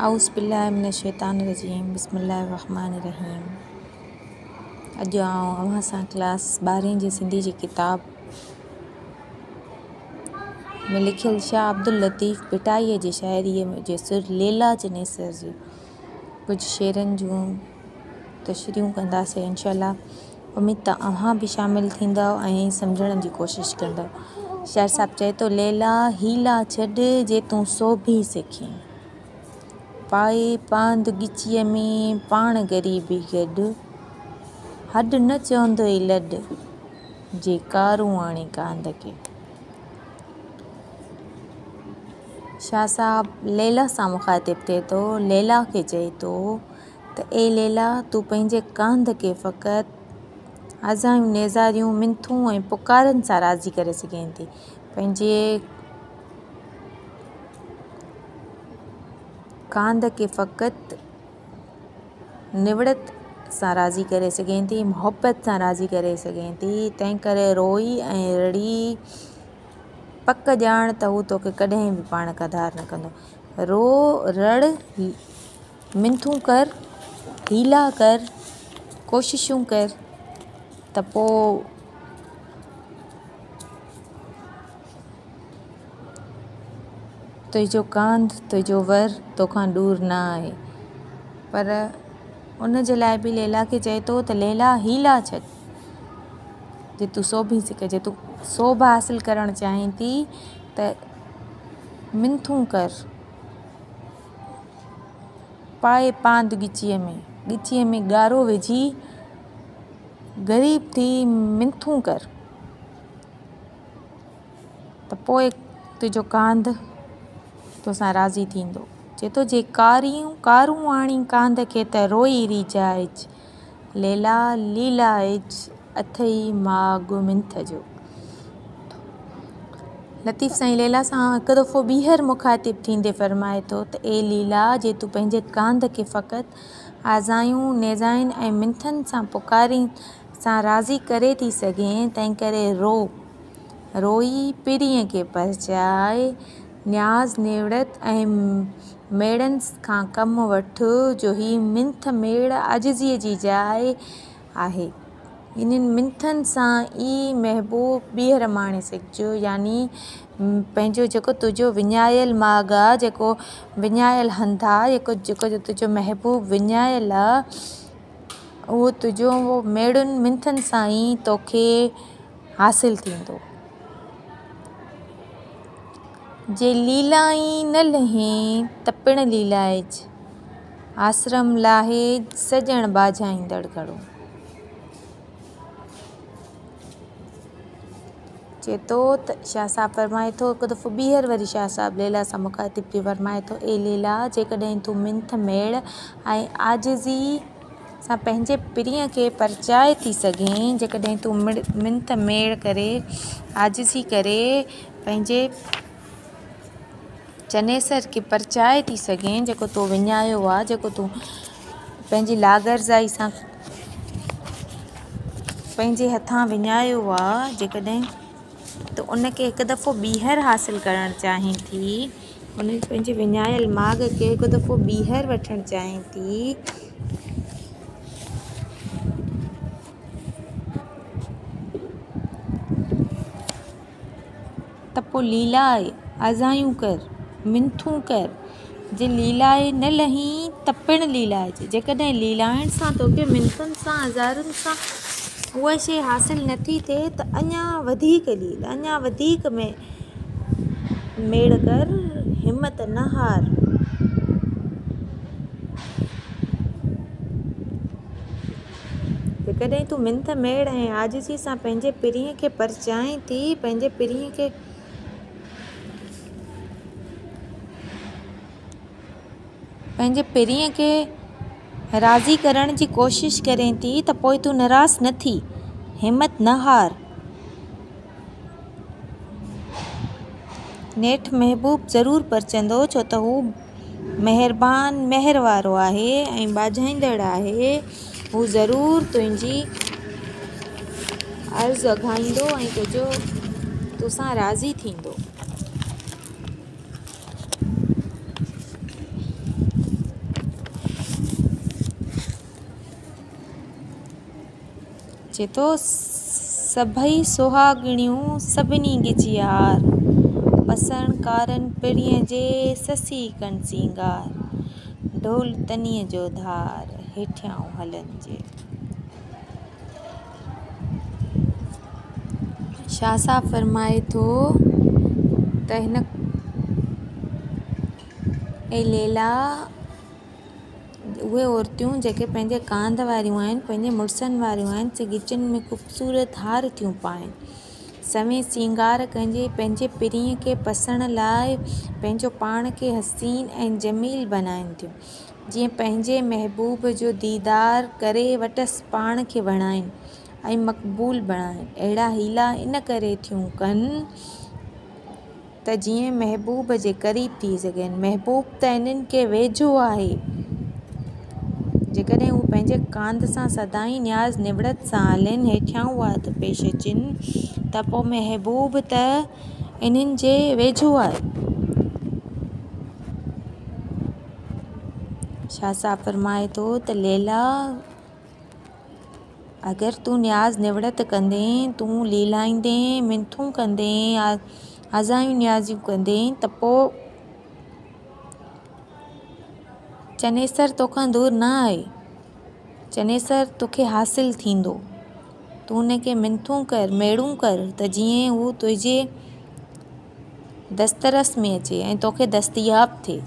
اعوذ بالله من الشيطان الرجيم بسم الله الرحمن الرحيم اڄ آئون اوهان سان ڪلاس ٻارهين جي سنڌي جي ڪتاب ۾ لکيل شاهه عبداللطيف ڀٽائيء جي شاعريء جي سر ليلا چنيسر جي ڪجهه شعرن جون تشريحون ڪنداسين انشاء الله اميد ته اوهان به شامل ٿيندؤ ۽ سمجهڻ جي ڪوشش ڪندؤ. شاعر صاحب چئي ٿو، ليلا حيلا ڇڏ جي تون سوڀي سکين، پائي پاند ڳچيء ۾ پاڻ غريبي گڏ، هڏ نه چوندوئي لڏ، جي ڪارون آڻي ڪانڌ کي. شاهه صاحب ليلا سان مخاطب ٿئي ٿو، ليلا کي چئي ٿو ته اي ليلا! تون پنهنجي ڪانڌ کي فقط آزايون، نيزاريون، منٿون ۽ پڪارن سان راضي ڪري سگهين ٿي. پنهنجي ڪانڌ کي فقط نوڙت سان راضي ڪري سگهين ٿي، محبت سان راضي ڪري سگهين ٿي، تنهنڪري روئي ۽ رڙي پڪ ڄاڻ ته هو توکي ڪڏهن به پاڻ کان ڌار نه ڪندو. رو، رڙ. منٿون ڪر، حيلا ڪر، ڪوششون ڪر ته پوء تنهنجو ڪانڌ، تنهنجو ور توکان ڏور نه آهي. پر ان جي لاء به ليلا کي چئي ٿو ته ليلا حيلا ڇڏ، جي تون سوڀي سک، جي تون سوڀ حاصل ڪرڻ چاهين ٿي ته منٿون ڪر. پائي پاند ڳچيء ۾، ڳچيء ۾ ڳارو وجهي غريب ٿي منٿون ڪر ته پوء تنهنجو ڪانڌ توسان راضي ٿيندو. چئي ٿو جي ڪاريون ڪارون آڻي ڪانڌ کي ته روئي ريجهائج، ليلا ليلائج اٿئي ماڳ منٿ جو. لطيف سائين ليلا سان هڪ دفعو ٻيهر مخاطب ٿيندي فرمائي ٿو ته اي ليلا! جي تون پنهنجي ڪانڌ کي فقط آزايون، نيزائن ۽ منٿن سان پڪارين سان راضي ڪري ٿي سگهين، تنهنڪري رو، روئي پرينء کي پرچاء، نياز نوڙت ۽ ميڙن کان ڪم وٺ، جو هي منٿ ميڙ عاجزيء جي جاء آهي. انهن منٿن سان ئي محبوب ٻيهر ماڻي سگهجو يعني پنهنجو جيڪو تنهنجو وڃايل ماڳ آ، جيڪو وڃايل هنڌ آ، جيڪو جيڪو تنهنجو محبوب وڃايل آ، اهو تنهنجو ميڙن منٿن سان ئي توکي حاصل ٿيندو. جي ليلائين نه لهين ته پڻ ليلائج، آسرم لاهي سڄڻ ٻاجهائيندڙ گهڻو. چئي ٿو ته شاهه صاحب فرمائي ٿو هڪ دفعو ٻيهر وري شاهه صاحب ليلا سان مخاطب ٿي فرمائي ٿو اي ليلا جيڪڏهن تون منٿ ميڙ ۽ عاجزي سان پنهنجي پرينء کي پرچائي ٿي سگهين جيڪڏهن تون منٿ ميڙ ڪري عاجزي ڪري پنهنجي چنيسر کي پرچائي ٿي سگهين جيڪو تو وڃايو آ جيڪو تون پنهنجي لاغرضائي سان پنهنجي هٿان وڃايو آ جيڪڏهن ته ان کي هڪ دفعو ٻيهر حاصل ڪرڻ چاهين ٿي ان پنهنجي وڃايل ماڳ کي هڪ دفعو ٻيهر وٺڻ چاهين ٿي. ته پوء ليلائي آزايون ڪر، منٿون ڪر، جي ليلائي نه لهين ته پڻ ليلائج. جيڪڏهن ليلائڻ سان توکي منٿن سان، آزارن سان اها شيء حاصل نٿي ٿئي ته اڃا وڌيڪ ليل، اڃا وڌيڪ ميڙ ڪر، همت نه هار. جيڪڏهن تون منٿ ميڙ ۽ عاجزيء سان پنهنجي پرينء کي پرچائين ٿي، پنهنجي پرينء کي پنهنجي پرينء کي راضي ڪرڻ جي ڪوشش ڪرين ٿي ته پوء تون نراس نه ٿي، همت نه هار. نيٺ محبوب ضرور پرچندو، ڇو ته هو مهربان مهر وارو آهي ۽ ٻاجهائيندڙ آهي. هو ضرور تنهنجي عرض اگهائيندو ۽ تنهنجو توسان راضي ٿيندو. چئي ٿو، سڀئي سهاڳڻيون سڀني ڳچيء هار، پسڻ ڪارڻ پرينء جي سسي ڪن سينگار، ڍول تنيء جو ڌار، هيٺيائون هلن جي. شاهه صاحب فرمائي ٿو ته هن اي ليلا! اهي عورتون جيڪي پنهنجي ڪانڌ واريون آهن، پنهنجي مڙسن واريون آهن، سي ڳچين ۾ خوبصورت هار ٿيون پائين. سوين سينگار ڪنجي پنهنجي پرينء کي پسڻ لاء پنهنجو پاڻ کي حسين ۽ جميل بنائين ٿيون، جيئن پنهنجي محبوب جو ديدار ڪري وٽس پاڻ کي وڻائين ۽ مقبول بڻائين. اهڙا حيلا ان ڪري ٿيون ڪن ته جيئن محبوب جي قريب ٿي سگهن. محبوب ته انهن کي ويجهو آهي. جيڪڏهن هو پنهنجي ڪانڌ سان سدائين نياز نوڙت سان هلن، هيٺيائون وات پيش اچن ته پوء محبوب ته انهن جي ويجهو آهي. شاهه صاحب فرمائي ٿو ته ليلا! اگر تون نياز نوڙت ڪندين، تون ليلائيندين، منٿون ڪندين، آزايون نيازيون ڪندين ته پوء چنيسر توکان دور نه آهي. چنيسر توکي حاصل ٿيندو. تون هن کي منٿون ڪر، ميڙون ڪر ته جيئن هو تنهنجي دسترس ۾ اچي ۽ توکي دستياب ٿئي.